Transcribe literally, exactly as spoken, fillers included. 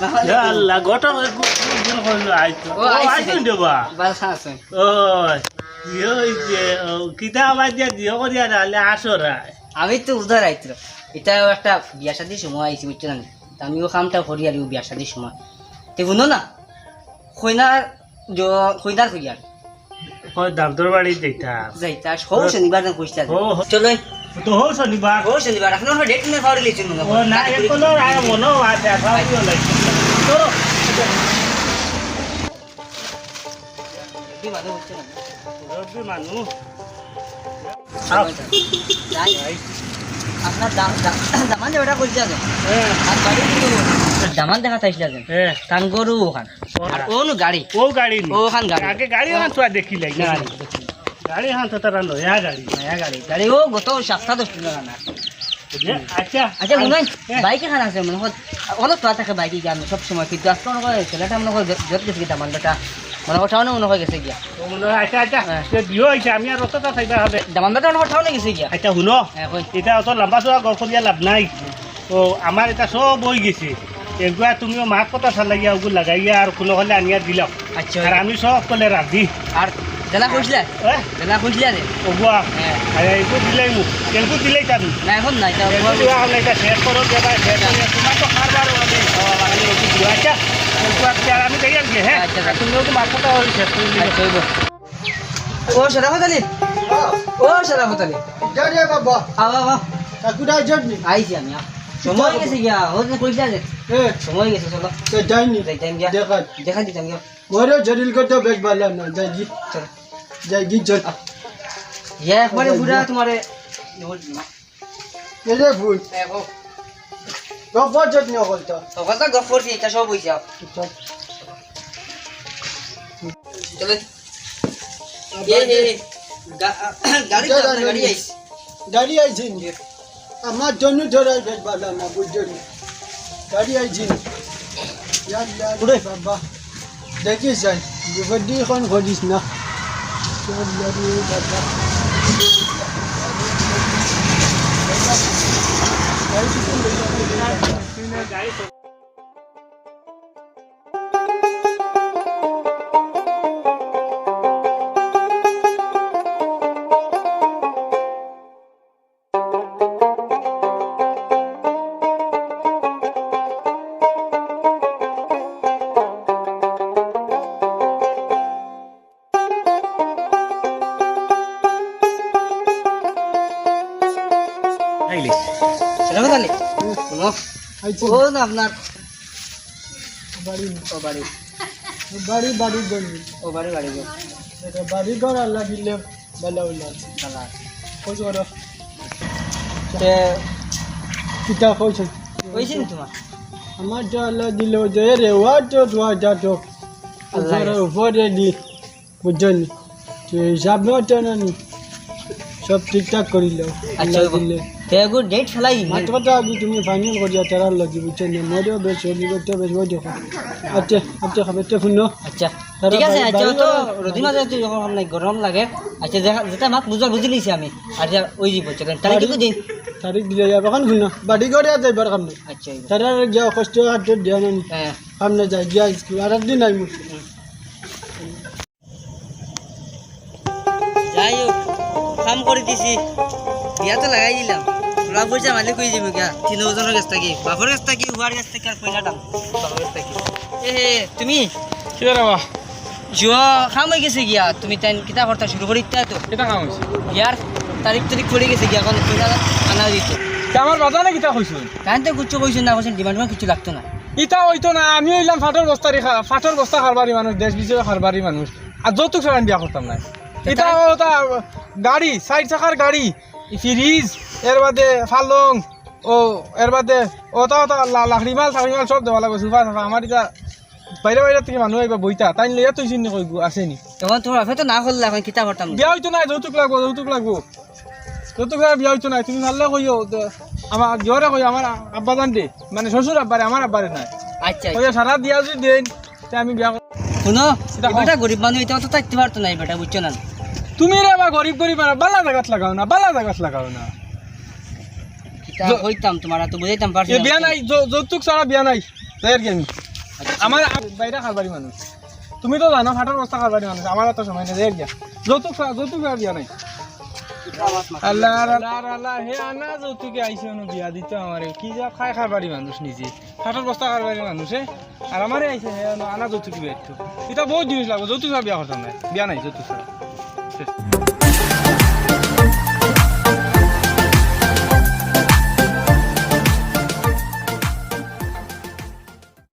ইয়া আল্লাহ, ঘটক একটু দিন হইল আইতো। ও, ও, আইছে। আইছেন রে বা? বালা আছেন? ও, ইয়ে হইছে, ও, কিতা আবার দিয়া দিও করিয়া নাহলে আসো রায়। আমি তো উধার আইতো। এটা একটা বিয়া শাদির সময় আইছি, বুঝছো না? তে আমিও কামটা করি আর ও বিয়া শাদির সময়। তে হুনো না, কইনার জ-, কইনার কইয়ার। কই দাদুর বাড়ি যাইতা? যাইতা, হউ শনিবার দিন কইছিলা যে। ও, হ-, চলো। তো হউ শনিবার। হউ শনিবার, এখন আমরা ডেট নিয়ে খাওয়ার লিচু মনে ও, হয়। না, তাতে এখন আর মনে হয়, দেখা হইও না। চলো। মুরব্বি মানুষ হচ্ছে না। মুরব্বি মানুষ। যাই। যাই। আপনার দা-, দা-, দামান যে ওটা কইছিলা যে। হ্যাঁ। আর বাড়ি কিন্তু দামান দেখা চাইছিলা যে। হ্যাঁ। তান গরু ওখান। ও। আর ও নু গাড়ি। ও গাড়ি নি। ও ওখান গাড়ি। আগে গাড়ি ওখান তো আর দেখি লাই না। গাড়ি ওখান তো তারা নয়া গাড়ি। নয়া গাড়ি। গাড়ি ও গত সাতটা দশ কিলো না। বুঝলে? আচ্ছা। আচ্ছা, মনে হয় হ্যাঁ। বাইক এখান আছে, মনে হয়। ওলো তো থাকে বাইকে গিয়া আমি সব সময়, কিন্তু আজকে মনে হয় ছেলেটা মনে হয় যত গেছে গিয়া দামান বেটা। মনে হয় টাউনে মনে হয় গেছে গিয়া। ও মনে হয়, আচ্ছা, আচ্ছা। হ্যাঁ। সে বিয়ে হইছে, আমি আর অতটা চাইবা হবে। দামান বেটা মনে হয় টাউনে গেছে গিয়া। আচ্ছা, হুনো। হ্যাঁ, কই। এটা অত লম্বা চড়া গল্প দিয়া লাভ নাই। তো আমার এটা সব হই গেছে। এগুলা তুমিও মাত কথা চালাইয়া ওগুলো লাগাইয়া আর কোনো হলে আনিয়া দিলাম। আচ্ছা, আর আমি সব করলে রাজি। আর যেলা কইছিলা? হ্যাঁ? যেলা কইছিলা রে? ওগুয়া। হ্যাঁ। আরে, এগু দিলাই মু। এগু দিলাই যাবি। না, এখন নাই, তা এগু ওগুয়া দিবা হলে এটা শেষ করো, যে ভাই, শেষ হলে তোমার তো কারবার হবে। ও, বাবা। আমি ওকে দিবা। আচ্ছা, এগু আজকে আর আমি যাই আর কি, হ্যাঁ? আচ্ছা, আর তুমিও তো মাত কথা হয়ে শেষ করে দিবে। আচ্ছা, হইব। ও, শরাফত আলী। ও, শরাফত আলী। যা রে বাবা। আও, আও, আও। কাকুটা আইছস নি? আইছি আমি, আও। সময় গেছে গিয়া, ও তো কইছিলা যে। এ। সময় গেছে, চলো। তো যাইনি। যাইতাম গিয়া। দেখা। দেখা দিতাম গিয়া। মোরও শরীর করতে বেশ ভালো না, যাই গি। চলো। যাই গি, চল। ইয়া, একবারে বুড়া তোমারে। এই যে ভুল। এ, কও। গফর যত্ন করতো। সকলটা গফ করছি, এটা সব হইছে। চল। চলো। এ, এ, এ, গা-, গাড়ি তো আপনার গাড়ি আইছে। গাড়ি আইছে নি? আমার জন্য ধরাই বেশ ভালো না, বুঝছো নি? গাড়ি আইছে নি? ইয়া আল্লাহ রে বাবা। দেখি যাই, বিপদ দিয়ে এখন ঘটিস না। ইয়া আল্লাহ রে বাবা। আইলি। সেটা কথা নেই। হুম। হুনো। আইছি। ও না আপনার বাড়ি। ও বাড়ি। বাড়ি, বাড়ি ঘর। ও বাড়ি, বাড়ি ঘর। এটা বাড়ি ঘর আর লাগিলে বালা উল্লা আছে। বালা আছে। কইছো করো। তে কিতা কইছো? কইছি নি তোমার? আমার তো আল্লাহ দিল যে রে, ওয়া তো, ওয়া যা তো। আল্লাহ উপরে, গেছে। উপরে দি। বুঝছো নি? তো হিসাব মতো না নি? সব ঠিকঠাক করিল। আচ্ছা, আল্লাহ ওই দিলে। তে এগু ডেট ফেলাই দিন। মাত্র তো আগে তুমি ফাইনাল করিয়া তারার লাগি, বুঝছো নি? মরেও বেশ, হলি করতে বেশ, ওই দেখো। আচ্ছা, আচ্ছা, খাবে, তে শুনো। আচ্ছা, তারা ঠিক আছে, বাড়ি, আচ্ছা, বাড়ি তো ঘর রোদি মাঝে তুই যখন নাই গরম লাগে। আচ্ছা, দেখা, যেটা মাত বুঝা বুঝি নিছি আমি। আচ্ছা, ওই যে বলছে, তারিখ বাড়ি, কি দিন? তারিখ দিলে যাবে, এখন শুনো। বাড়ি ঘরে আর যাইবার কাম নাই। আচ্ছা, ওই। তারা আর গিয়া কষ্ট আর জোর দেওয়া নাই। হ্যাঁ। সামনে যাই, গিয়া স্কুল, আর একদিন আইমু। হুম। যাই হোক, কাম করি দিছি, বিয়া তো লাগাই দিলাম। তোরা পয়সা মালিক হয়ে যাবো গিয়া, তিন জনের কাছ থেকে, বাপর কাছ থেকে, উহার কাছ থেকে আর পয়সা দাম, বাপর কাছ থেকে। এ হে, তুমি? কি রে বা? জুয়া কাম হয়ে গেছে গিয়া, তুমি তাই কিতা করতা শুরু করি দিতা তো? কিতা কাম হয়েছে? ইয়ার তারিখ তারিখ পড়ে গেছে গিয়া, এখন পয়সা আনা দিত। তা আমার বাজানে কিতা কইছো? তাই তো কিচ্ছু কইছো না, কইছেন ডিমান্ড কিছু লাগতো না। ইতা হইতো না, আমি হইলাম ফাটর বস্তারি খা-, ফাটর বস্তা কারবারি মানুষ, দেশ বিদেশে কারবারি মানুষ। আর যৌতুক ছাড়া আমি বিয়া করতাম না। ইতা ওটা গাড়ি, চাইর চাকার গাড়ি, ফ্রিজ, এর বাদে ফালং, ও, এর বাদে ওটা, ওটা লা-, লাকড়ি মাল, টাকড়ি মাল সব দেওয়া লাগবে, সোফা, সোফা। আমার ইটা বাইরে বাইরে থেকে মানুষ আইবা বইতা, তাই লইয়া তুই চিন্নি কইবো, আসেনি। তখন তোমার বাপে তো না করলে, এখন কিতা করতাম? বিয়া হইতো না, যৌতুক লাগবো, যৌতুক লাগবো। যৌতুক ছাড়া বিয়া হইতো না, তুমি পারলে কইও, তো আমার জোরে কইও, আমার আব্বা জান দে, মানে শ্বশুর আব্বারে, আমার আব্বারে নাই। আচ্ছা, কইও আচ্ছা। সারা দিয়া যদি দেন, তে আমি বিয়া করব। শুনো, এটা এই বেটা কও। গরিব মানুষ, এটা তো থাকতে পারতো না, এই বেটা, বুঝছো না? তুমি রে বা গরিব গরিব, আর বালা জাগাত লাগাও না, বালা জাগাত লাগাও না। কিতা যৌ-, কইতাম তোমার, তো বুঝাইতাম পারছি এ না। বিয়া নাই, যৌ-, যৌতুক ছাড়া বিয়া নাই। যাই আর কি আমি। আমার আ-, বাইরে খারবারি মানুষ। তুমি তো জানো, ফাটার বস্তা খারবারি মানুষ। আমার অত সময় নেই, যাই গিয়া। যৌতুক ছা-, যৌতুক ছাড়া বিয়া নাই। আল্লাহ, আল্লাহ, আল্লাহ, হে আনা যৌতুকে আইছে অনো বিয়া দিতো আমারে। কি যে খায় খারবারি মানুষ নিজে। ফাটার বস্তা খারবারি মানুষ, হে? আর আমারে আইছে, হে আনা, আনা যৌতুকে বিয়া দিতো। ইটা বহুত জিনিস লাগবো, যৌতুক ছাড়া বিয়া করতাম না। বিয়া নাই, যৌতুক ছাড়া। শেষ।